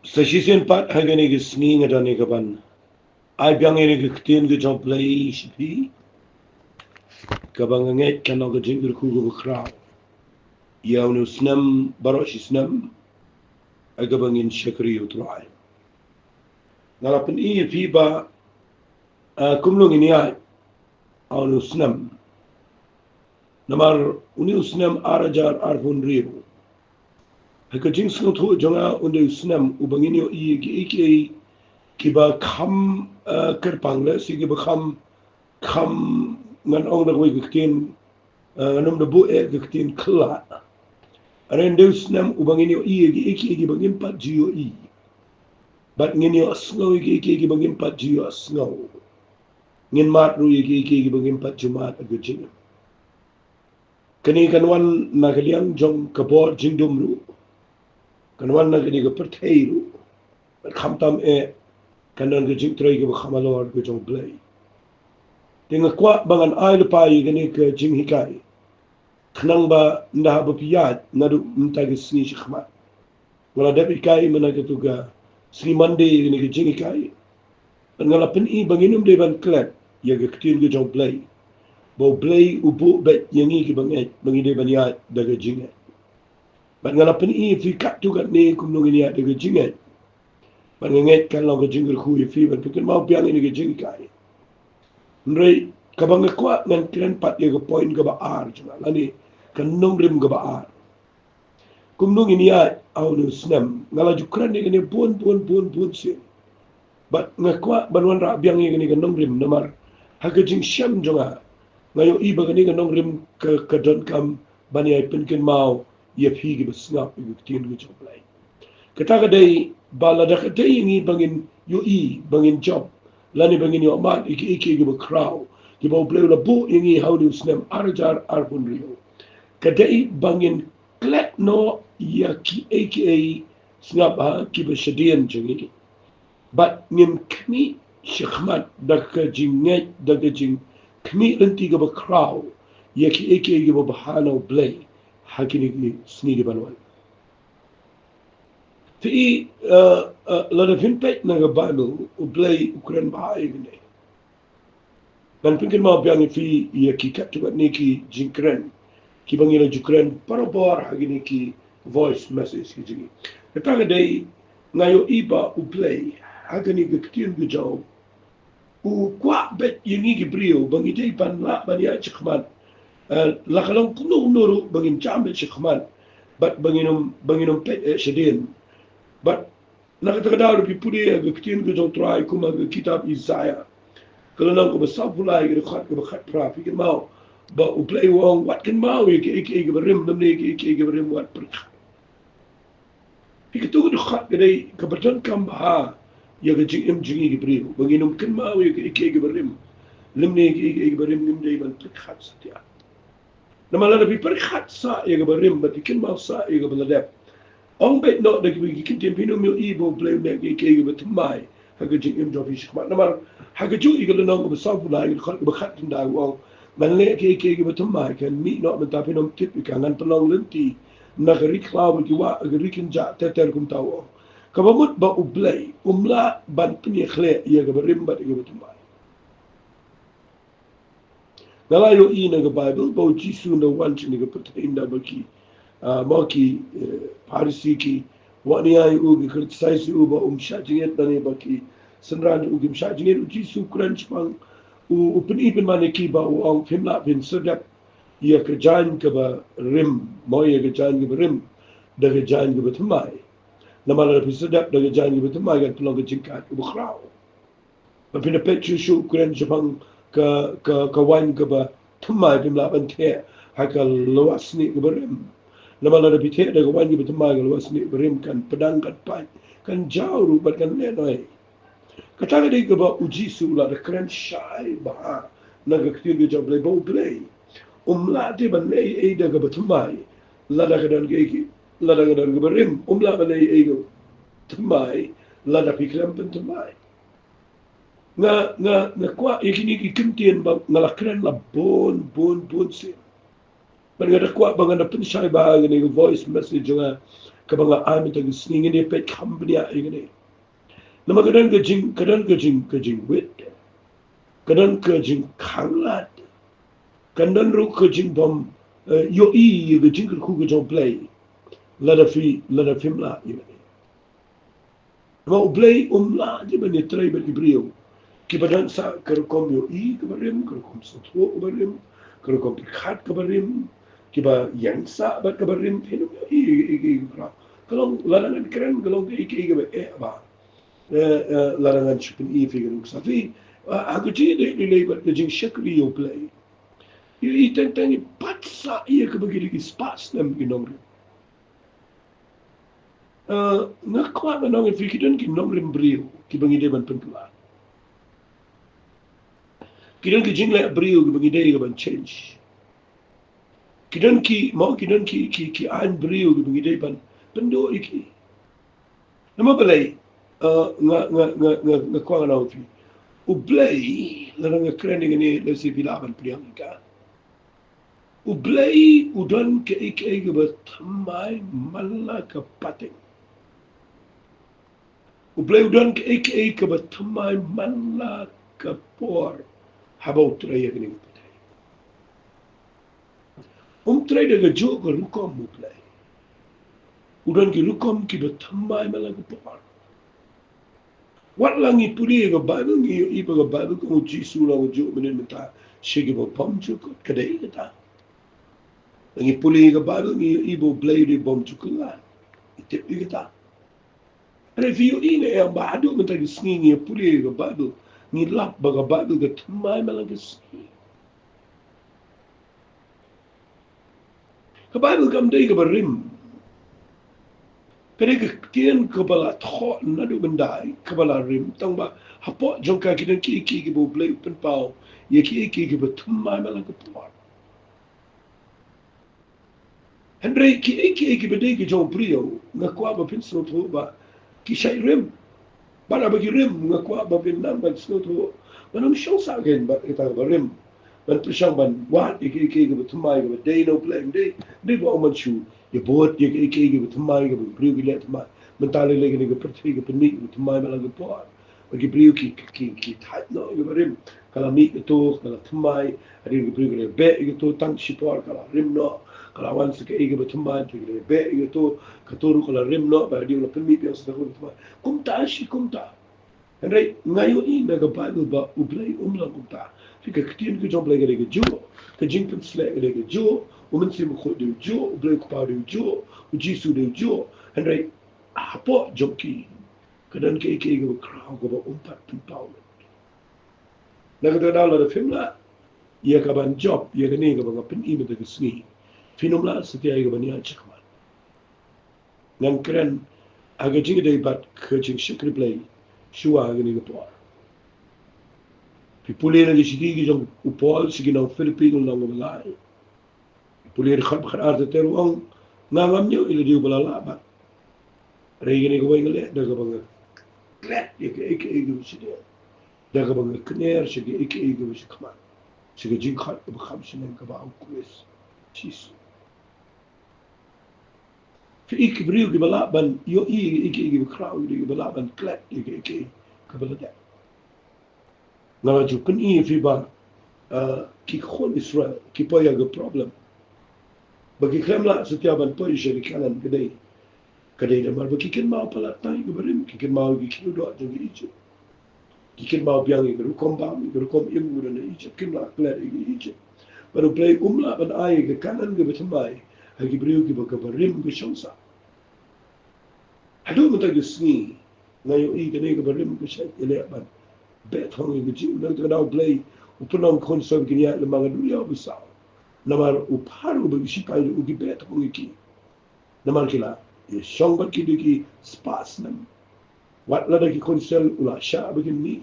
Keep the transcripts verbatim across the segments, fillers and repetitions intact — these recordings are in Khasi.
Sa shisien pat ha kane ka sngi nga don ïa kaban ai biang ïa kane ka ktien ka jong U Blei sha phi, kaba nga ngeit kan long ka jingkyrkhu kaba khraw ïa une u snem baroh shi snem ha kaba ngin shakri ïa U Trai. Nga la pyni ïa phi ba, ah, kumno ngin ïaid ha une u snem. Namar une u snem ar hajar arphew hynriew, ha ka jingsngewthuh jong nga, un dei u snem uba ngin ïohi ïa kiei kiei kiba kham, eh, kyrpang, lehse kiba kham, kham, ngan ong da kawei ka ktien, eh, ngan ym da buh eh ka ktien khlad. Hynrei un dei u snem uba ngin ïohi ïa kiei kiei kiba ngim pat ju ïohi, bad ngin ïohsngew ïa kiei kiei kiba ngim pat ju ïohsngew. Ngin mad ruh ïa kiei kiei kiba ngim pat ju mad ha ka jingim. Kane kan wan na ka liang jong ka bor jingdum ruh, kan wan na kane ka pyrthei ruh, bad khamtam eh kan don ka jingtrei kaba kham halor ka jong U Blei. Te nga kwah ba ngan ai lypa ïa kane ka jinghikai, khnang ba ynda haba phi ïaid naduh mynta ka sngi shakhmat, nga la dep hikai mynta katto ka sngi Monday ïa kane ka jinghikai, bad nga la pyni ba ngin ym dei ban klet ïa ka ktien ka jong U Blei, ba U Blei u buh beit ïa ngi kiba ngeit ba ngi dei ban ïaid da ka jingngeit. Bad nga la pyni ïa phi katto katne kumno ngin ïaid da ka jingngeit. Bad nga ngeit kan long ka jingkyrkhu ïa phi ban pynkynmaw biang ïa kane ka jinghikai. Hynrei kaba nga kwah ngan kren pat ïa ka point kaba ar jong nga, lane ka nongrim kaba ar. Kumno ngin ïaid ha une u snem. Nga la ju kren ïa kane bun bun bun bun sien. Bad nga kwah ban wanrah biang ïa kane ka nongrim namar ha ka jingshem jong nga, nga ïohi ba kane ka nongrim ka, ka donkam ban ïai pynkynmaw ïa phi kiba sngap ïa ka ktien ka jong U Blei. Kata ka dei ba lada ka dei ïa ngi ba ngin ïohi, ba ngin jop, lane ba ngin ïohmad ïa kiei kiei kiba khraw kiba U Blei u la buh ïa ngi ha une u snem ar hajar arphew hynriew, ka dei ba ngin klet noh ïa kiei kiei, sngap ha, kiba shadien jong ngi. Bad ngin khmih shakhmat da ka jingngeit, da ka jingkhmih lynti kaba khraw ïa kiei kiei kiba bha na U Blei ha kine ki sngi kiban wan. Phi, eh, eh, lada phin peit na ka Baibl, U Blei u kren bha ïa kane. Ngan pynkynmaw biang ïa phi ïa ki katto katne ki jingkren kiba ngi la ju kren barabor ha kine ki voice message ki jong ngi. Kata ka dei, nga ïohi ba U Blei ha kane ka ktien ka jong u, u kwah beit ïa ngi ki briew ba ngi dei ban lah ban ïaid shakhmat, eh, la ka long kumno kumno ruh ba ngin jam beit shakhmat, bad ba ngin ym, ba ngin ym peit eh shadien. Bad na kata ka daw lada phi pule ïa ka ktien ka jong U Trai kum ha ka kitab Isaïah, ka lynnong kaba sawphew lai, ka dkhot kaba khatphra, phi kynmaw ba U Blei u ong, wat kynmaw ïa kiei kiei kiba rim, lymne ïa kiei kiei kiba rim wat pyrkhat. Phi, kato ka dkhot ka dei kaba donkam bha ïa ka jingim jong ngi ki briew, ba ngin ym kynmaw ïa kiei kiei kiba rim, lymne ïa kiei kiei kiba rim ngim dei ban pyrkhat satia. Namar lada phi pyrkhat sah ïa kaba rim bad phi kynmaw sah ïa kaba la dep, ong beit noh da kiwei ki ktien, phin ym ïohi ba U Blei u leh kiei kiei kiba thymmai ha ka jingim jong phi shakhmat. Namar ha kajuh ïa ka lynnong kaba sawphew lai, ka dkhot kaba khatkhyndai, u ong, ngan leh kiei kiei kiba thymmai, kan mih noh mynta, phin ym tip ïa ka, ngan pynlong lynti na ka ri khlaw bad ki wah ha ka ri kynjah ter ter, kumta u ong. Kaba mut ba U Blei um lah ban pynïakhleh ïa kaba rim bad ïa kaba thymmai. Nga la ïohi na ka Baibl ba U Jisu ynda u wan sha kane ka pyrthei, ynda ba ki, ah, mo ki, eh, Pharisi ki wad nia ïa u, ki criticize ïa u ba um shah jingit, lane ba ki synran ïa u kim shah jingit, U Jisu u kren shaphang, u, u pyni pynban ïa ki ba u ong, phim lah phin sdep ïa ka jaiñ kaba rim, mo, ïa ka jaiñ kaba rim da ka jaiñ kaba thymmai. Namar lada phi sdep da ka jaiñ kaba thymmai kan pynlong ka jingkait kaba khraw. Ba phin da peit shuh shuh u kren shaphang ka, ka, ka waiñ kaba thymmai, phim lah ban theh ha ka lwasnieh kaba rim. Namar lada phi theh da ka waiñ kaba thymmai ha ka lwasnieh kaba rim, kan pdang, kan pait, kan jaw ruh bad kan lehnoh. Kata ka dei kaba U Jisu u la da kren shai bha na ka ktien ka jong U Blei, ba U Blei um lah te ban leh ei ei da kaba thymmai lada ka don kaei kaei, lada ka don kaba rim. Um lah ban leh ei ei kaba thymmai lada phi khlem pynthymmai. Nga, nga, nga kwah ïa kine ki kyntien ba nga la kren la bun bun bun sien. Bad nga da kwah ba ngan da pynshai bha ha kane ka voice message jong nga kaba nga ai mynta ka sngi, ngin ïa peit kham bniah ïa kane. Namar ka don ka jing, ka don ka jing, ka jingwit, ka don ka jingkhanglad, ka don ruh ka jingbym, eh, ïohi ïa ka jingkyrkhu ka jong U Blei. Lada phi, lada phim lah ïa kane. Namar U Blei um lah ïa ban ïatrei bad ki briew kiba don sa ka rukom ïohi kaba rim, ka rukom sngewthuh kaba rim, ka rukom pyrkhat kaba rim, kiba ïeng sa bad kaba rim, phin ym ïohi ïa ki khraw. Ka long lada ngan kren, ka long kaei kaei kaba eh ba, eh, eh, lada ngan shu pyni ïa phi ka nuksa phi, ah, ha ka jingïadei lei lei bad ka jingshakri ïa U Blei. Ïa i teng teng i pat sa ïa kaba ki dei ki spah snem ki nongrim. Eh, nga kwah ban ong ïa phi, ki don ki nongrim briew kiba ngi dei ban pynkylla. Ki don ki jingleh briew kiba ngi dei ban change. Ki don ki, mo, ki don ki, ki, ki aiñ briew kiba ngi dei ban pynduh ïa ki. Namar balei, eh, nga, nga, nga, nga, nga kwah ngan ong ïa phi. U Blei, lada nga kren ïa kane, lehse phi lah ban pdiang ïa ka. U Blei u don kaei kaei kaba thymmai man la ka pateng. U Blei u don kaei kaei kaba thymmai man la ka por haba u trei ïa kane ka pyrthei. Um trei da kajuh ka rukom U Blei. U don ki rukom kiba thymmai man la ka por. Wat la ngi pule ïa ka Baibl, ngi ïohi ba ka Baibl ka ong U Jisu u long kajuh mynnin mynta sha kiba bymjukut, ka dei kata. La ngi pule ïa ka Baibl, ngi ïohi ba U Blei u dei bymjukut, ngi tip ïa kata. Hynrei phi ïohi ne em ba haduh mynta ka sngi ngi pule ïa ka Baibl, ngi lap ba ka Baibl ka thymmai man la ka sngi. Ka Baibl kam dei kaba rim. Ka dei ka ktien kaba la thoh naduh myndai, kaba la rim, tang ba hapoh jong ka ki don kiei kiei kiba U Blei u pynpaw ïa kiei kiei kiba thymmai man la ka por. Hynrei kiei kiei kiba dei ki jong u briew, nga kwah ba phin sngewthuh ba ki shait rim. Bad haba ki rim, nga kwah ba phin nang ban sngewthuh ban ym shong sah kein bad kita kiba rim, ban pyrshang ban wad ïa kiei kiei kiba thymmai kaba dei na U Blei. Ym dei, ym dei ba ong ban shu ïabud ïa kiei kiei kiba thymmai kaba ki briew ki leh thymmai. Mynta lei lei kane ka pyrthei ka pynmih kaba thymmai man la ka por. Ba ki briew ki, ki, ki thait noh ïa kaba rim. Ka la mih kato, ka la thymmai. Hadien ki briew ki la beh ïa kato, tang shipor ka la rim noh. Ka la wan sa kaei kaba thymmai, ki la beh ïa kato, kato ruh ka la rim noh. Ba hadien la pynmih biang sa kato kaba thymmai. Kumta shi kumta. Hynrei nga ïohi na ka Baibl ba U Blei um long kumta. Phi, ka ktien ka jong U Blei ka dei kajuh, ka jingpynsleh ka dei kajuh, U Mynsiem Bakhuid dei ujuh, U Blei U Kpa dei ujuh, U Jisu dei ujuh. Hynrei hapoh jong ki ka don kiei kiei kaba khraw kaba um pat pynpaw. Na kata ka daw lada phim lah ïa ka ban jop ïa kane kaba nga pyni mynta ka sngi, phin ym lah satia ïa ka ban ïaid shakhmat. Ngan kren ha ka jingïadei bad ka jingshakri Blei shuwa ha kane ka por. Phi pule na ka shithi ka jong u Paul sha ki nong Philippi, ka lynnong kaba lai. Pule dkhot ba khatar te te ruh u ong, nga ngam ñiew ïa lade uba la lah bad. Hynrei kane kawei nga leh da kaba nga klet ïa kaei kaei kaba shadien, da kaba nga kner sha kaei kaei kaba shakhmat, sha ka jingkhot kaba kham shaneng kaba ha U Khrist Jisu. Phi, ki briew kiba lah ban ïohi ïa kaei kaei kaba khraw, kiba lah ban klet ïa kaei kaei kaba la dep. Nga la ju pyni ïa phi ba, ah, ki khun Israel ki poi ha ka problem ba ki khlem lah satia ban poi sha ri Kanaan. Ka dei, ka dei namar ba ki kynmaw palat ïa kaba rim, ki kynmaw ïa ki khiew doh jong ka Ijipt. Ki kynmaw biang ïa ka rukom bam, ïa ka rukom im kaba don ha Ijipt, kim lah klet ïa ka Ijipt. Bad U Blei um lah ban ai ïa ka Kanaan kaba thymmai ha ki briew kiba, kaba rim ka shong sah. Haduh mynta ka sngi nga ïohi kane kaba rim ka shait ïaleh ban beh thong ïa ka jingim. Na kata ka daw U Blei u pynlong khun Israel kin ïaid lem bad ka duriaw basaw. Namar u Pharaoh bad ki shipai jong u ki beh thong ïa ki. Namar ki la ïashong bad ki da ki spah snem. Wat lada ki khun Israel u la shah ba kin mih,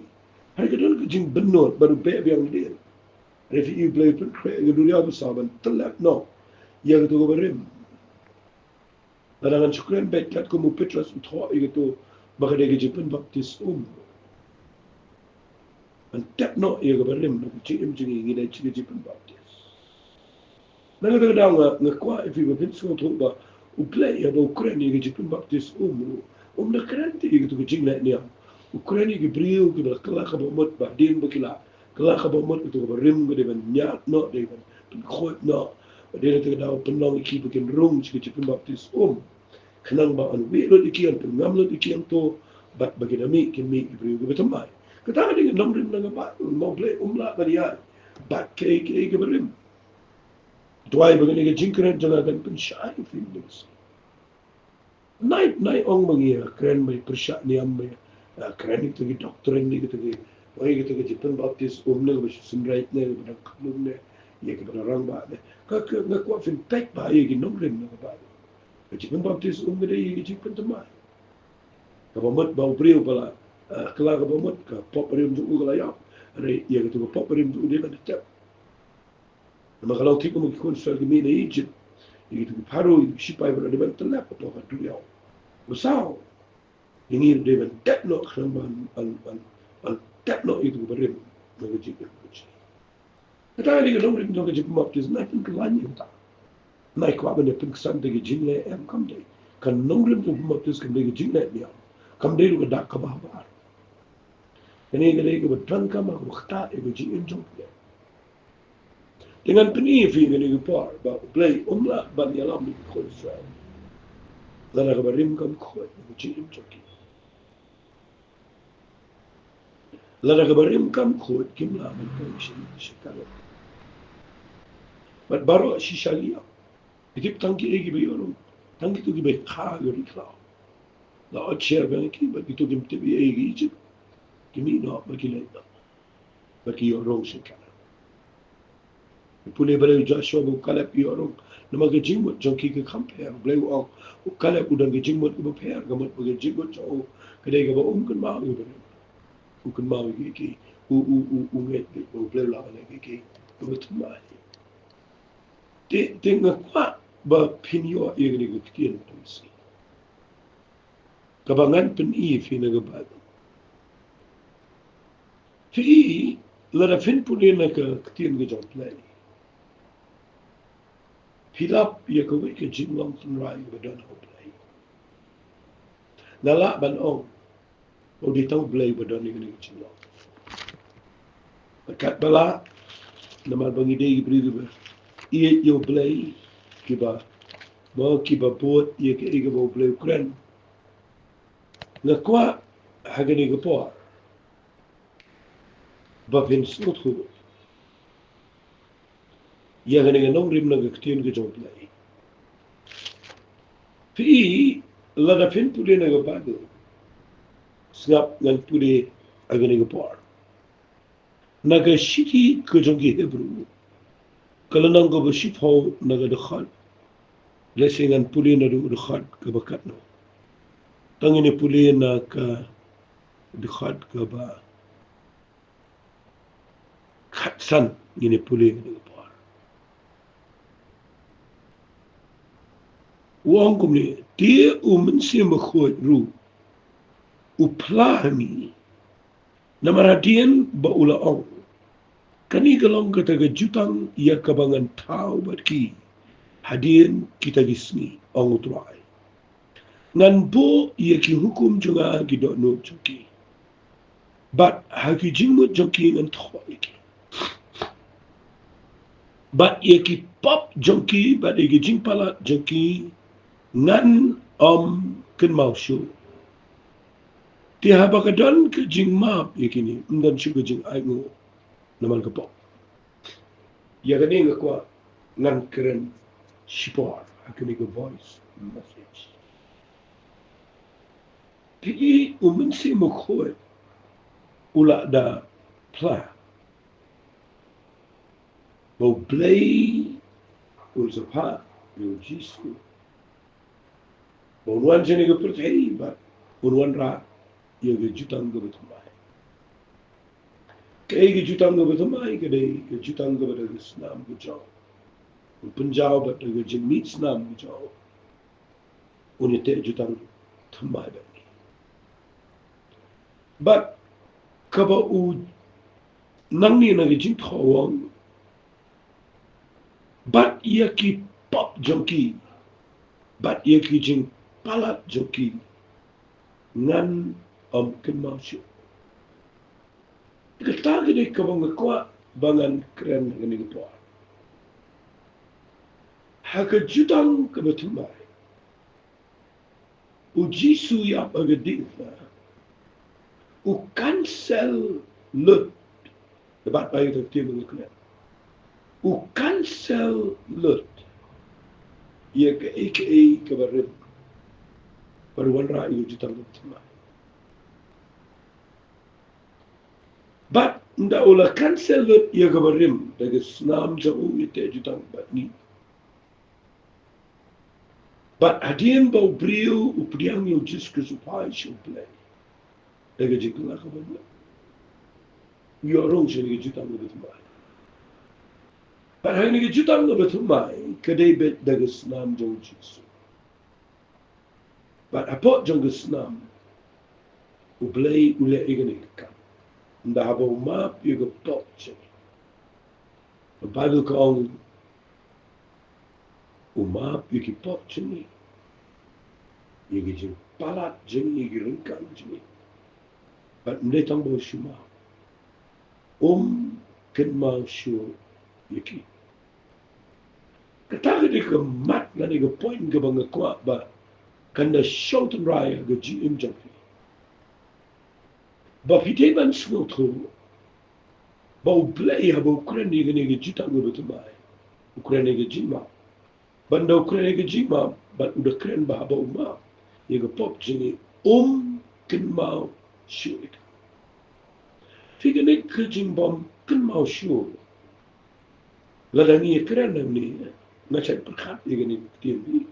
hynrei ka don ka jingbynnud bad u beh biang dien. Hynrei phi, U Blei u pynkhreh ïa ka duriaw basaw ban tyllep noh ïa kato kaba rim. Lada ngan shu kren beit katkum u Petros u thoh ïa kato ba ka dei ka jingpynbaptis um. Ban tep noh ïa kaba rim na ka jingim jong ngi, ngi dei ka jingpynbaptis. Na kata ka daw nga, nga kwah ïa phi ba phin sngewthuh ba U Blei haba u kren ïa ka jingpynbaptis um ruh, um da kren te ïa kito ki jingleh niam. U kren ïa ki briew kiba la kylla ka bamut, ba hadien ba ki la kylla ka bamut, kito ki barim ka dei ban ñiad noh, dei ban pynkhuid noh. Bad dei na kata ka daw pynlong ïa ki ba kin rung sha ka jingpynbaptis um, khnang ba yn wieh lut ïa ki, yn pynngam lut ïa ki hangto, bad ba kin da mih, kin mih ki briew kiba thymmai. Kata ka dei ka nongrim na ka Baibl, ma U Blei um lah ban ïaid bad kiei kiei kiba rim. Duwai ba kane ka jingkren jong nga kan pynshai ïa phi mynta ka sngi. Nai, nai ong ba ngi ïa kren ba ïa pyrshah niam, ba ïa, ah, kren ïa kito ki doctrine ne kito ki, oi, kito ki jingpynbaptis um ne kaba shu synreit ne kaba dang khlum ne, ïa kaba dang rangbah ne. Ka, ka, nga kwah phin peit ba ïa ki nongrim na ka Baibl. Ka jingpynbaptis um ka dei ïa ka jingpynthymmai. Kaba mut ba u briew ba la, ah, kylla ka bamut, ka pop barim jong u ka la ïap. Hynrei ïa kito ka pop barim jong u dei ban da tep. Namar ka long tip kum ki khun Israel ki mih na Egypt, ïa kito ki Pharaoh, ïa kito ki shipai ba la dei ban tyllep hapoh ka duriaw. Ba saw, ïa ngi dei ban tep noh khnang ban, ban, ban, ban tep noh ïa kito ki barim na ka jingim ka jong ngi. Kata ka dei ka nongrim jong ka jingpynbaptis, nai pynkylla ïa kata. Nai kwah ban ïa pynksan da ka jingleh em, kam dei. Ka nongrim jong ka jingpynbaptis kam dei ka jingleh niam. Kam dei ruh ka dak kaba habar. Kane ka dei kaba donkam, kaba ktah ïa ka jingim jong phi. Te ngan pyni ïa phi kane ka por ba U Blei um lah ban ïalam ïa ki khun Israel. Lada kaba rim kam khuid ïa ka jingim jong ki. Lada kaba rim kam khuid, kim lah ban kren sha, sha Kaleb. Bad baroh shisha ki ïoh. Ki tip tang kiei kiba ïoh rung. Tang kito kiba kha ïoh ri khlaw. La ot sher biang ïa ki, bad kito kim tip ei ïa ki Egypt, ki mih noh bad ki leit noh. Bad ki ïoh rung sha Kanaan. Pule balei u Joshua bad u Kaleb ki ïoh rung? Namar ka jingmut jong ki ka kham pher. U Blei u ong, u Kaleb u don ka jingmut kaba pher, ka mut ba ka jingmut jong u ka dei kaba um kynmaw ïa u barim. U kynmaw ïa kiei kiei, u, u, u, u ngeit beit ba U Blei u lah ban leh kiei kiei kaba thymmai. Te, te nga kwah ba phin ïoh ïa kane ka ktien mynta ka sngi, kaba ngan pyni ïa phi na ka Baibl. Phi, lada phin pule na ka ktien ka jong U Blei, phi lap ïa kawei ka jinglong tynrai kaba don ha U Blei. Nga lah ban ong ba u dei tang U Blei uba don ïa kane ka jinglong. Bad katba lah, namar ba ngi dei ki briew kiba ïeit ïa U Blei, kiba, mo, kiba bud ïa kaei kaba U Blei u kren. Nga kwah ha kane ka por ba phin sngewthuh ïa kane ka nongrim na ka ktien ka jong U Blei. Phi, lada phin pule na ka Baibl, sngap ngan pule ha kane ka por. Na ka shithi ka jong ki Hebru, ka lynnong kaba shiphew, na ka dkhot, lehse ngan pule naduh dkhot kaba katno. Tang ngin ïa pule na ka dkhot kaba khatsan, ngin ïa pule naduh ka por. U ong kumne, te U Mynsiem Bakhuid ruh u phla ha ngi. Namar hadien ba u la ong, kane ka long kata ka jutang ïa kaba ngan thaw bad ki hadien kita ki sngi, ong U Trai. Ngan buh ïa ki hukum jong nga ha ki dohnud jong ki, bad ha ki jingmut jong ki ngan thoh ïa ki. Bad ïa ki pop jong ki bad ïa ki jingpalat jong ki ngan ym kynmaw shuh. Te haba ka don ka jingmap ïa kine, ym don shuh ka jingainguh namar ka pop. Ïa kane nga kwah ngan kren shipor ha kane ka voice message. Te U Mynsiem Bakhuid u la da phla ba U Blei un sa phah ïa U Jisu ba un wan sha kane ka pyrthei bad un wanrah ïa ka jutang kaba thymmai. Kaei ka jutang kaba thymmai? Ka dei ka jutang kaba da ka snam ka jong u. Un pynjaw bad da ka jingmih snam ka jong u. Un ïateh jutang thymmai bad ngi. Bad kaba u nangne na ka jingthoh u ong, bad ïa ki pop jong ki bad ïa ki jingpalat jong ki ngan ym kynmaw shuh. Kata ka dei kaba nga kwah ba ngan kren ha kane ka por. Ha ka jutang kaba thymmai, u Jisu u ïap ha ka diengphna, u cancel lut. Nabat ba ïa ka ktien nga kren, u cancel lut ïa kaei kaei kaba rim ba u wanrah ïa ka jutang kaba thymmai. Bad ynda u la cancel lut ïa kaba rim da ka snam jong u, ïa ka jutang bad ngi. Bad hadien ba u briew u pdiang ïa u Jisu Khrist, u phai sha U Blei da ka jingkylla kaba nyngkong, u ïoh rung sha kane ka jutang kaba thymmai. Bad ha kane ka jutang kaba thymmai ka dei beit da ka snam jong u Jisu. Bad hapoh jong ka snam U Blei u leh ïa kane ka kam, ynda haba u map ïa ka pop jong ngi. Ka Baibl ka ong, u map ïa ki pop jong ngi, ïa ki jingpalat jong ngi, ïa ki ryngkang jong ngi. Bad ym dei tang ba u shu map, um kynmaw shuh ïa ki. Kata ka dei ka mat lane ka point kaba nga kwah ba kan da shong tynrai ha ka jingim jong phi, ba phi dei ban sngewthuh ba U Blei haba u kren ïa kane ka jutang kaba thymmai, u kren ïa ka jingmap. Bad ynda u kren ïa ka jingmap, bad u da kren ba haba u map ïa ka pop jong ngi, um kynmaw shuh ïa ka. Phi, kane ka jingbym kynmaw shuh, lada ngi ïa kren nangne, nga shait pyrkhat ïa kane ka ktien, phi.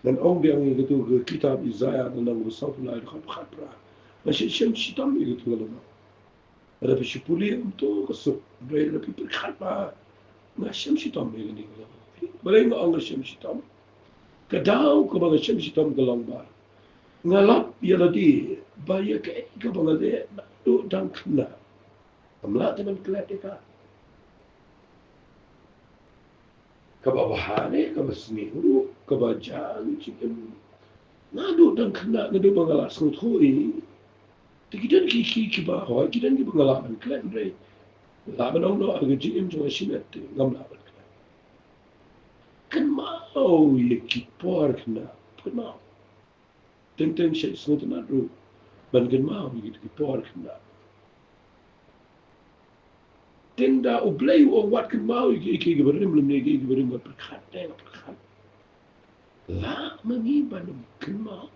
Ngan ong biang ïa katu ka kitab Isaïah, lynnong ba sawphew lai, dkhot khatphra. Nga shait shem shitom ïa katu ka lynnong. Lada phi shu pule ïa katu ka suk, hynrei lada phi pyrkhat bha, nga shem shitom ïa kane ka lynnong. Balei nga ong nga shem shitom? Ka daw kaba nga shem shitom ka long ba nga lap ïa lade ba ïa kaei kaba nga leh naduh dang khynnah, ngam lah te ban klet ïa ka. Kaba bha ne kaba sniew ruh, kaba jia jingim, naduh dang khynnah, naduh ba nga la sngewthuh, te ki don ki, ki, kiba hoi, ki don kiba nga lah ban klet, hynrei lah ban ong noh ha ka jingim jong nga shimet te ngam lah ban klet. Kynmaw ïa ki por khynnah, kynmaw. Teng teng shait sngewtynnat ruh ban kynmaw ïa ki por khynnah. Te ynda U Blei u ong wat kynmaw ïa ki, ïa ki, ïa ki barim lymne ïa ki, ïa ki barim, wat pyrkhat, te wat pyrkhat. Lah ma ngi ban ym kynmaw?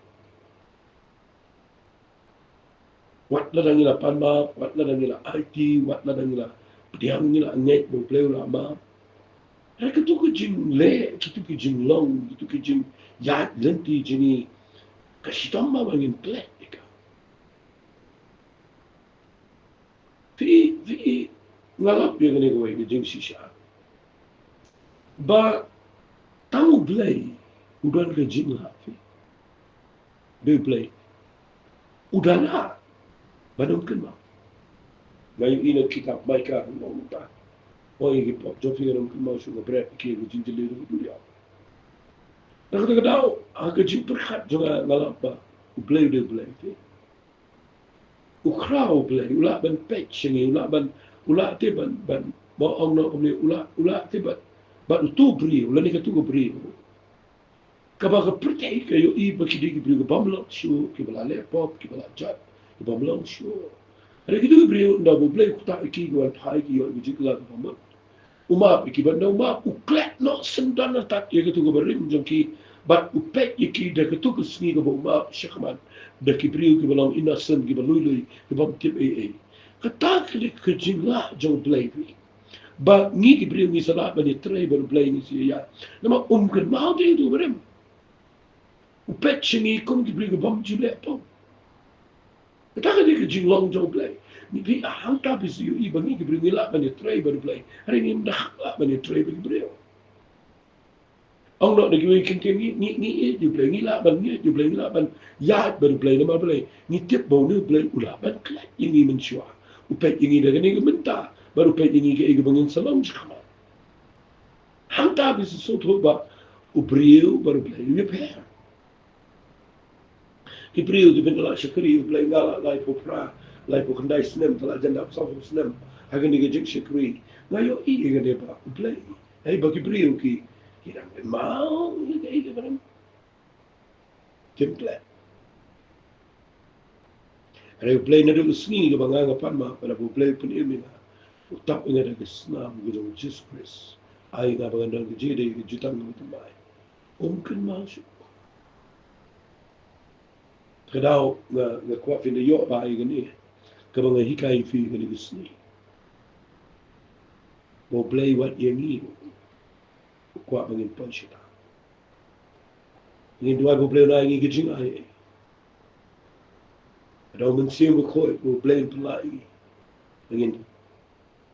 Wat lada ngi la pan map, wat lada ngi la aiti, wat lada ngi la pdiang, ngi la ngeit ba U Blei u la map. Hynrei katu ka jingleh, katu ka jinglong, katu ka jingïaid lynti jong ngi, ka shitom ba ngin klet ïa ka. Phi, phi, nga lap ïa kane kawei ka jingshisha, ba tang U Blei u don ka jinglah, phi. Dei U Blei u da lah ban ym kynmaw. Nga ïohi na kitab Maikah, u ong, ïa ki pop jong phi ngan ym kynmaw shuh, nga bret ïa ki ha ka jingjylliew jong ka duriaw. Na kata ka daw, ha ka jingpyrkhat jong nga, nga lap ba U Blei u dei U Blei, phi. U khraw U Blei, u lah ban peit sha ngi, u lah ban, u lah te ban, ban, ba ong noh kumne, u lah, u lah te ban, ban utu u briew lane katu ka briew. Kaba ka pyrthei ka ïohi ba ki dei ki briew ki bym long shuh, kiba la leh pop, kiba la jot, ki bym long shuh. Hynrei kito ki briew, ynda ba U Blei u ktah ïa ki, ki wan phai, ki ïoh ïa ka jingkylla kaba mut. U map ïa ki, bad ynda u map, u klet noh syndon artat ïa katu kaba rim jong ki, bad u peit ïa ki da katu ka sngi kaba u map shakhmat da ki briew kiba long innocent, kiba lui lui, ki bym tip ei ei. Kata ka dei ka jinglah jong U Blei, phi. Ba ngi ki briew ngi sa lah ban ïatrei bad U Blei, ngi sa ïa, namar um kynmaw te ïa utu uba rim. U peit sha ngi kum ki briew ki bym ju leh pop. Kata ka dei ka jinglong jong U Blei. Ngi, phi, hangta phi sa ïohi ba ngi ki briew ngi lah ban ïatrei bad U Blei, hynrei ngim da lah ban ïatrei bad ki briew. Ong noh da kiwei ki ktien, ngi, ngi, ngi ïeit ïa U Blei, ngi lah ban, ngi ïeit ïa U Blei, ngi lah ban ïaid bad U Blei, namar balei? Ngi tip ba une U Blei u lah ban klet ïa ngi mynshuwa. U peit ïa ngi da kane ka bynta, bad u peit ïa ngi kaei kaba ngin sa long shakhmat. Hangta phi sa sngewthuh ba u briew bad U Blei u ïapher. Ki briew ki pynlah shakri U Blei, nga la laiphew phra, laiphew khyndai snem, te la jan dap sawphew snem ha kane ka jingshakri. Nga ïohi ïa kane ba U Blei, hynrei ba ki briew ki, ki dang kynmaw ïa kaei kaba dang, kim klet. Hynrei U Blei naduh ka sngi kaba nga, nga pan map, bad U Blei u pynim ïa nga, u tap ïa nga da ka snam ka jong U Jisu Khrist, ai ïa nga ba ngan don ka jingïadei ka jutang kaba thymmai. Um kynmaw shuh. Ka daw nga, nga kwah phin da ïoh ba ïa kane kaba nga hikai ïa phi kane ka sngi, ba U Blei wat ïa ngi u kwah ba ngin poi shata. Ngin duwai ba U Blei un ai ïa ngi ka jingai. Ka daw Mynsiem Bakhuid ba U Blei un pynlah ïa ngi, ba ngin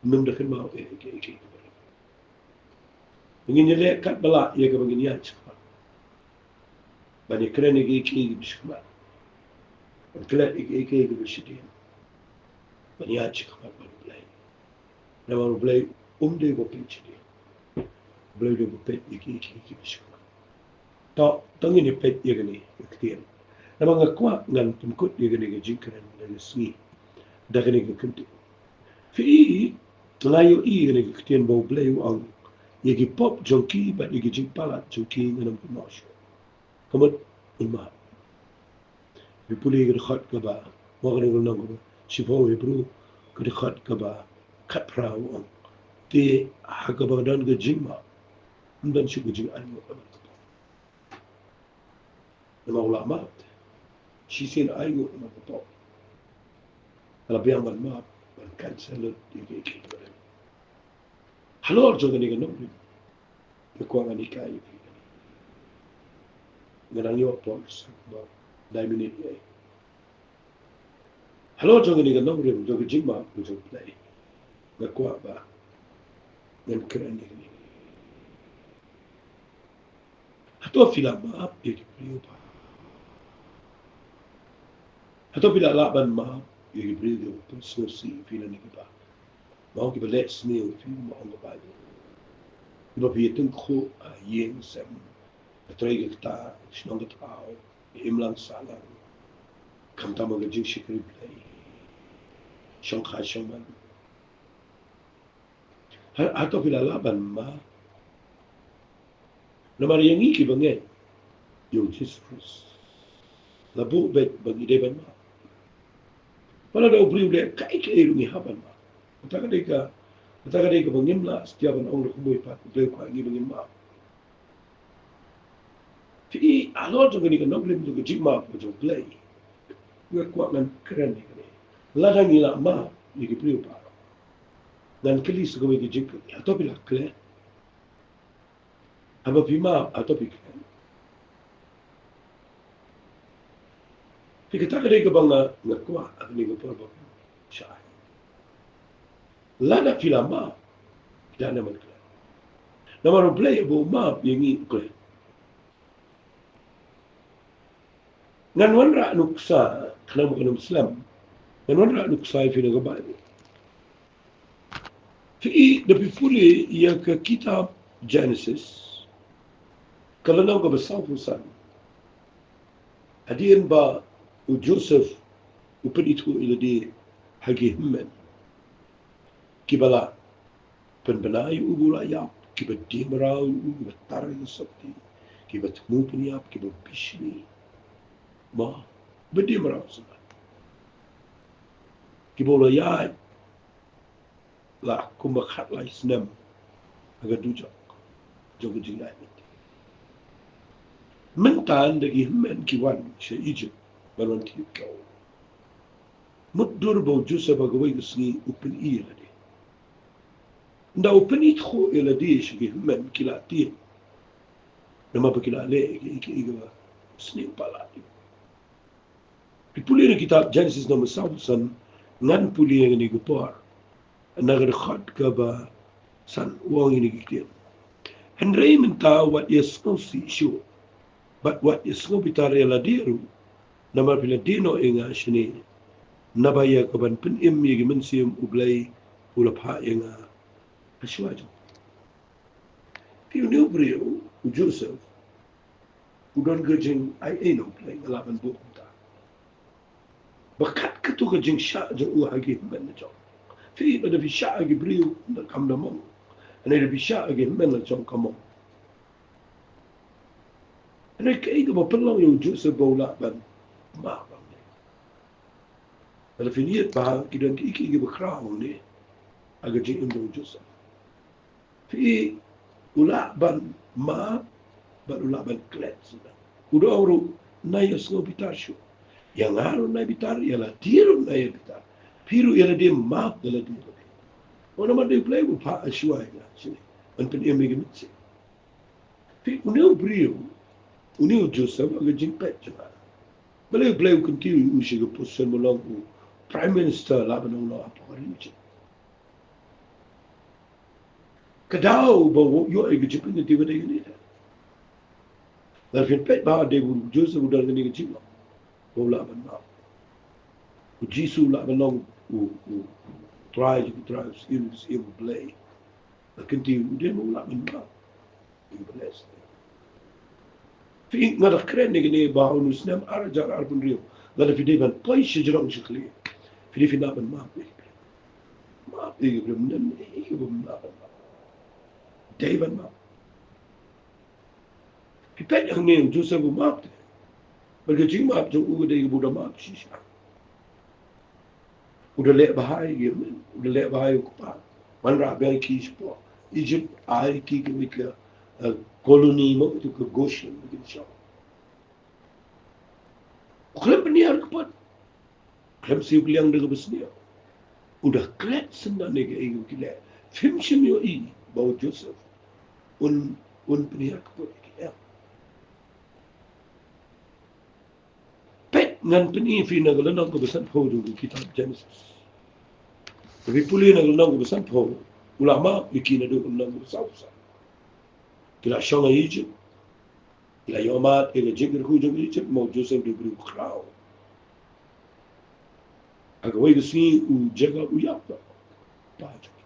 nym da kynmaw ïa kaei kaei kaba rit. Ba ngin ïaleh katba lah ïa kaba ngin ïaid shakhmat, ban ïakren ïa kaei kaei kaba shakhmat, ban klet ïa kaei kaei kaba shadien, ban ïaid shakhmat bad U Blei. Namar U Blei um dei ba peit shadien. U Blei u dei ba peit ïa kaei kaei kaba shakhmat. To, to ngin ïa peit ïa kane ka ktien. Namar nga kwah ngan pynkut ïa kane ka jingkren da ka sngi da kane ka kyntien. Phi i, nga ïohi ïa kane ka ktien ba U Blei u ong, ïa ki pop jong ki bad ïa ki jingpalat jong ki ngan ym kynmaw shuh. Ka mut un map. Phi pule ka dkhot kaba, mo, ka dkhot kaba shiphew Hebru, ka dkhot kaba khatphra u ong, te ha kaba don ka jingmap, ym don shuh ka jingainguh namar ka pop. Namar u la map, shisien ainguh namar ka pop. Ka la biang ban map, ban cancel lut ïa kiei kiei kiba dang. Halor jong kane ka nongrim, nga kwah ngan hikai ïa phi kane. Nga dang ïoh por sa kaba lai minit ïa. Halor jong kane ka nongrim jong ka jingmap ka jong U Blei, nga kwah ba ngan kren ïa kane. Hato phi la map ïa ki briew pat? Hato phi la lah ban map ïa ki briew kiba pynsngewsih ïa phi lane kiba, mo, kiba leh sniew ïa phi, mo, ong ka Baibl, kiba phi ïatyngkhuh ha ïing sem, ha trei ka ktah, shnong ka thaw, ha imlang sahlang, khamtam ha ka jingshakri Blei, shongkha shongman? Ha, hato phi la lah ban map? Namar ïa ngi kiba ngeit ïa U Jisu Khrist, la buh beit ba ngi dei ban map. Wat lada u briew u leh kaei kaei ruh ngi hap ban map. Kata ka dei ka, kata ka dei kaba ngim lah satia ban ong da kumwei pat, U Blei u kwah ïa ngi ba ngin map. Phi i, halor jong kane ka nongrim jong ka jingmap ka jong U Blei, nga kwah ngan kren ïa kane. Lada ngi la map ïa ki briew pat, ngan kylli sa kawei ka jingkylli, hato phi la klet? Haba phi map, hato phi klet? Phi, kata ka dei kaba nga, nga kwah ha kane ka por ba phin shai. Lada phi la map, phi dei ban klet. Namar U Blei haba u map ïa ngi u klet. Ngan wanrah nuksa, khnang ba kan ym slem. Ngan wanrah nuksa ïa phi na ka Baibl. Phi i, da phi pule ïa ka kitab Genesis, ka lynnong kaba sawphew san, hadien ba u Joseph u pynithuh ïa lade ha ki hynmen kiba la pynbna ïa u ba u la ïap, kiba die mraw ïa u, kiba tar ïa u sopti, kiba thmu pynïap, kiba bishni, ma, ba die mraw sngewbha, kiba u la ïaid la kumba khatlai snem ha ka dujok jong ka jingïaid lynti. Mynta da ki hynmen ki wan sha Egypt ban wan thied ka u. Mutdur ba u Joseph ha kawei ka sngi u pyni ïa lade. Ynda u pynithuh ïa lade sha ki hynmen ki la tieng, namar ba ki la leh ïa kiei kiei kiba sniew palat. Phi pule na kitab Genesis number sawphew san, ngan pule ïa kane ka por, na ka dkhot kaba san, u ong ïa kine ki ktien: Hynrei mynta wat ïasngewsih shuh bad wat ïasngewbitar ïa lade ruh, namar phi la die noh ïa nga shane, naba ïa kaban pynim ïa ki mynsiem U Blei u la phah ïa nga ha shuwa jong. Phi, une u briew u Joseph, U don ka jingaiei na U Blei, nga lah ban buh kumta. Ba kat katu ka jingshah jong u ha ki hynmen la jong. Phi, lada phi shah ha ki briew, da kam da mong. Hynrei lada phi shah ha ki hynmen la jong ka mong. Hynrei kaei kaba pynlong ïa u Joseph ba u lah ban map? Lada phin ïohi ba ki don kiei kiei kiba khraw ne ha ka jingim jong u Joseph. Phi, u lah ban map bad u lah ban klet shisha. U da ong ruh, nai ïa sngew bitar shuh. Ïa nga ruh nai bitar, ïa lade ruh nai ïa bitar. Phi ruh ïa lade map da lade ruh. Namar dei U Blei uba phah shuwa ïa nga shane ban pynim ïa ka mynsiem. Phi, une u briew, une u Joseph ha ka jingpeit jong nga, balei U Blei u kyntiew ïa u sha ka position ba long u Prime Minister, lah ban ong, long hapoh ka ri Ijipt? Ka daw ba u ïoh ïa ka jingpyni ka dei kane. Lada phin peit ba dei u Joseph u don kane ka jinglong ba u lah ban map. U Jisu u lah ban long u, u Trai jong ki trai, u Syiem jong ki syiem, U Blei. La kyntiew u dei ba u lah ban map. Phi, nga da kren ïa kane ba ha une u snem ar hajar arphew hynriew, lada phi dei ban poi sha jrong sha khlieh, phi dei phi lah ban map ïa ki briew. Map ïa ki briew, ym don ei ei ba ym lah ban map. Dei ban map. Phi peit hangne u Joseph u map te. Bad ka jingmap jong u ka dei kaba u da map shisha. U da leh bha ïa ki hynmen, u da leh bha ïa u kpa. Wanrah biang ïa ki shapoh Ijipt, ai ïa ki kawei ka, eh, colony mo, katu ka Goshen, kin shong. U khlem pynhiar kput. Khlem siew kylliang da kaba sniew. U da klet shisha ïa kaei kaba ki leh. Phim shym ïohi ba u Joseph un, un pynhiar kput ïa ki, em. Peit, ngan pyni ïa phi na ka lynnong kaba sanphew jong ka kitab Genesis. Phi pule na ka lynnong kaba sanphew, u la map ïa ki naduh ka lynnong kaba saw. Ki la shong ha Ijipt. Ki la ïoh mad ïa ka jingkyrkhu jong Ijipt, mo, u Joseph u dei u briew khraw. Ha kawei ka sngi u Jakob u ïap noh. Ba jong ki.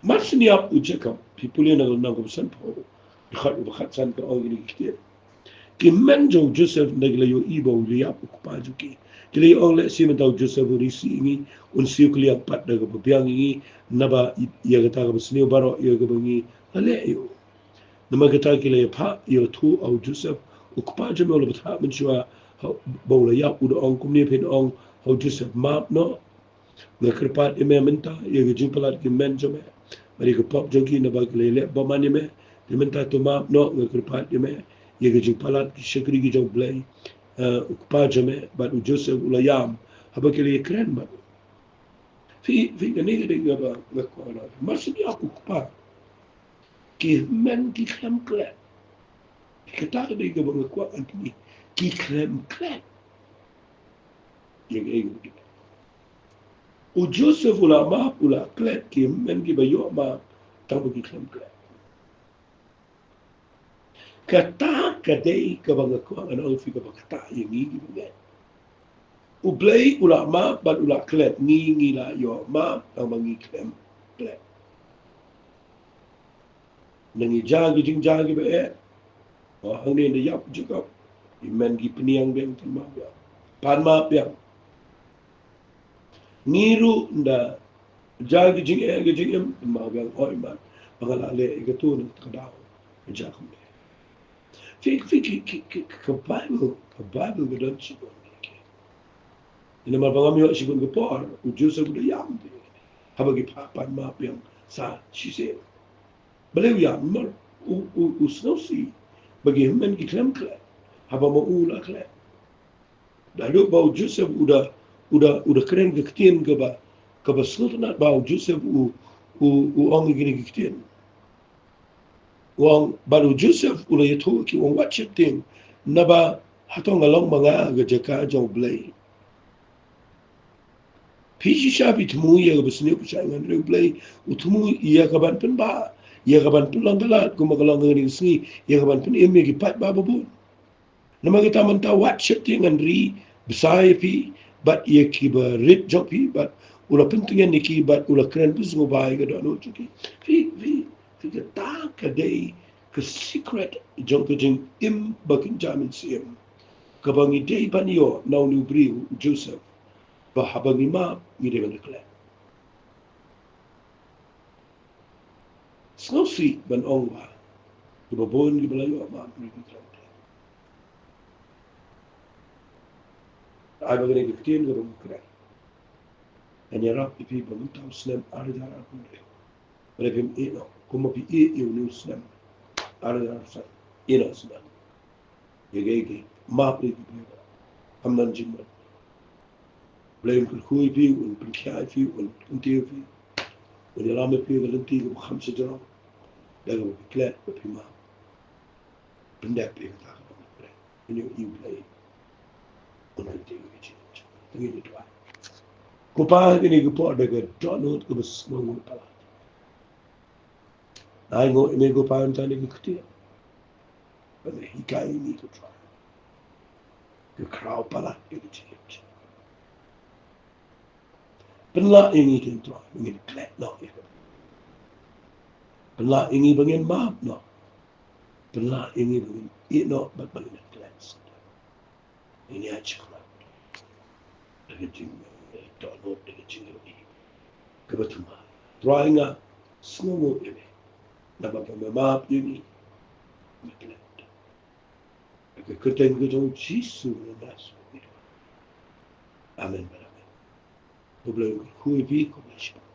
Mar shu ïap u Jakob, phi pule na ka lynnong kaba sanphew, dkhot kaba khatsan, ka ong kine ki ktien. Ki hynmen jong u Joseph, ynda ki la ïohi ba u la ïap u kpa jong ki, ki la ong, lehse mynta u Joseph un isih ïa ngi, un siew kylliang pat da kaba biang ïa ngi, naba ïa kata kaba sniew baroh ïa kaba ngi la leh ïa u. Namar kata ki la ïa phah ïathuh ha u Joseph, u kpa jong me u la bthah mynshuwa, ha, ba u la ïap, u da ong kumne, phin ong ha u Joseph, map noh. Nga kyrpad ïa me mynta ïa ka jingpalat ki hynmen jong me bad ïa ka pop jong ki, naba ki la ïaleh bymman ïa me. Te mynta to map noh, nga kyrpad ïa me ïa ka jingpalat ki shakri ki jong U Blei. Eh, u kpa jong me bad u Joseph u la ïam haba ki la ïakren bad u. Phi, phi, kane ka dei kaba nga kwah. Mar shu ïap u kpa, ki hynmen ki khlem klet. Kata ka dei kaba nga kwah ngan pyni. Ki khlem klet. Ïa kaei kaba ki leh. U Joseph u la map, u la klet, ki hynmen kiba ïoh map, tang ba ki khlem klet. Kata ka dei kaba nga kwah ngan ong ïa phi, kaba ktah ïa ngi kiba ngeit. U Blei u la map bad u la klet, ngi, ngi la ïoh map, tang ba ngi khlem klet. Ngi jia ki jingjia kiba eh. Oh, hangne ynda ïap u Jakob, ki hynmen ki pynïeng biang, pan map biang. Pan map biang. Ngi ruh ynda jia ki jingeh ki jingim, pan map biang, oh i mat, ba nga la leh ïa katu, na kata ka daw ka jia kumne. Phi, phi, ki, ki, ki, ka Baibl, ka Baibl ka don shibun ki. Namar ba ngam ïoh shibun ka por, u Joseph u da ïam te. Haba ki phah pan map biang sa shisien. Balei u ïam? Namar u, u, u sngewsih ba ki hynmen ki khlem klet haba ma u la klet. Naduh ba u Joseph u da, u da, u da kren ka ktien kaba, kaba sngewtynnat, ba u Joseph u, u, u ong ïa kine ki ktien. U ong, bad u Joseph u la ïathuh ïa ki, u ong, wat sheptieng, naba hato nga long ma nga ha ka jaka jong U Blei? Phi shisha phi thmu ïa kaba sniew pyrshah ïa nga, hynrei U Blei u thmu ïa kaban pynbha, ïa kaban pynlong palat, kumba ka long ha kane ka sngi, ïa kaban pynim ïa ki paidbah babun. Namar kata mynta wat sheptieng, ngan ri bsa ïa phi bad ïa kiba rit jong phi, bad u la pyntngen ïa ki bad u la kren pynsngewbha ïa ka dohnud jong ki. Phi, phi, phi, kata ka dei ka secret jong ka jingim ba kynja mynsiem, kaba ngi dei ban ïoh na une u briew u Joseph, ba haba ngi map ngi dei ban klet. Sngewsih ban ong ba kiba bun kiba la ïoh map briew ki klet. Ai ba kane ka ktien kaba ngi kren. Ngan ïarap ïa phi ba mynta u snem ar hajar arphew hynriew, ba lada phim ïeh noh, kumba phi ïeh ïa une u snem ar hajar arphew san, ïeh noh snem. Ïa kaei kaei, map ïa ki briew, kam don jingmut. Blei un kyrkhu ïa phi, un pynkhiah ïa phi, un kyntiew ïa phi, un ïalam ïa phi ha ka lynti kaba kham shajrong, da kaba phi klet, ba phi map. Pyndep ïa kata kaba phi klet. Une u Blei un kyntiew ïa phi. Te ngin ïa duwai. Ko Pa, ha kane ka por da ka dohnud kaba sngewnguh palat, ai nguh ïa me ko Pa, mynta ïa kane ka ktien. Ba me hikai ïa ngi ko Trai. Ka khraw palat ïa ka jingim jong ngi. Pynlah ïa ngi ko Trai ba ngin klet noh ïa ka. Pynlah ïa ngi ba ngin map noh. Pynlah ïa ngi ba ngin ïeh noh bad ba ngin klet. Ngi ïa sngewbha da ka jingdohnud, da ka jingïohi kaba thymmai. Trai, nga sngewnguh ïa me namar ba me map ïa ngi, me klet. Ha ka kyrteng ka jong u Jisu ngi ïa sngewbha. Amen bad amen. Ko Blei un kyrkhu ïa phi, ko Blei shitom.